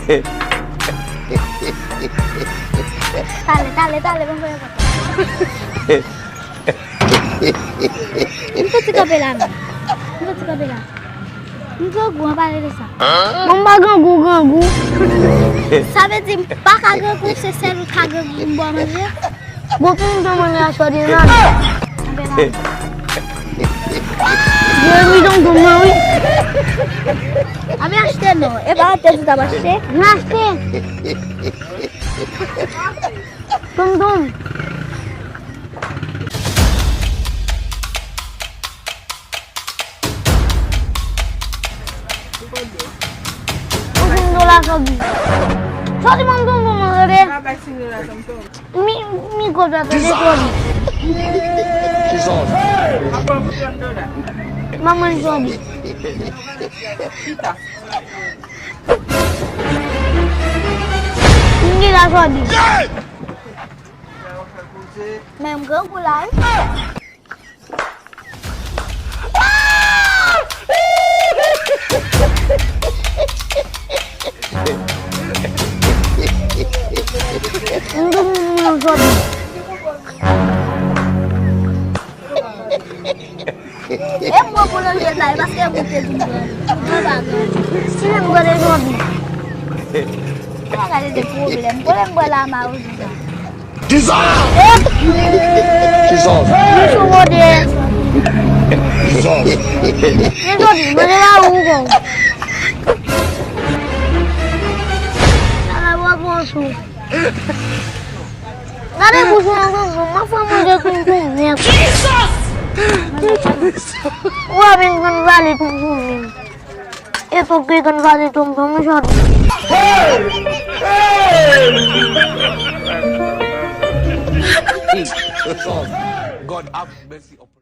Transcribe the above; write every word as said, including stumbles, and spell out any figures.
Talè, talè, talè, ban m voye pòt la. M soti kanpe la menm. M soti kanpe la. M grangou, an pale de sa. Bon, m pa grangou, grangou. Sa vle di m pa ka grangou, se sèl ou ka grangou pou m ba w manje? Bon, pou m te manje a sòdi nan. Jeremi tonton nan, wi. A, men achte non. E pa te di w t ap achte? M achte. Tonton. Ou fin dola sòdi. Sòdi ban m tonton nan, tande? Mi, mi kòb la, tande, sòdi. Ki sòdi? Manman sòdi. M gen la sòdi. Men m grangou la, wi. E mwen pou nan jwèt la, e paske mwen te di mwen, mwen pa gen. Si menm gade jodi. Mwen gade de pwoblèm. Pwoblèm bò la ma ou di sa. Kisa? Kisa? Misye wode. Kisa? Men jodi, mwen te la ou kon. Ala wap mwen sou. Gade bouch ou nan tonton, m ap fè manje tonton nèt. Ou ap vin konn vale tonton menm. E tonton konn vale tonton, m jodi. God have mercy upon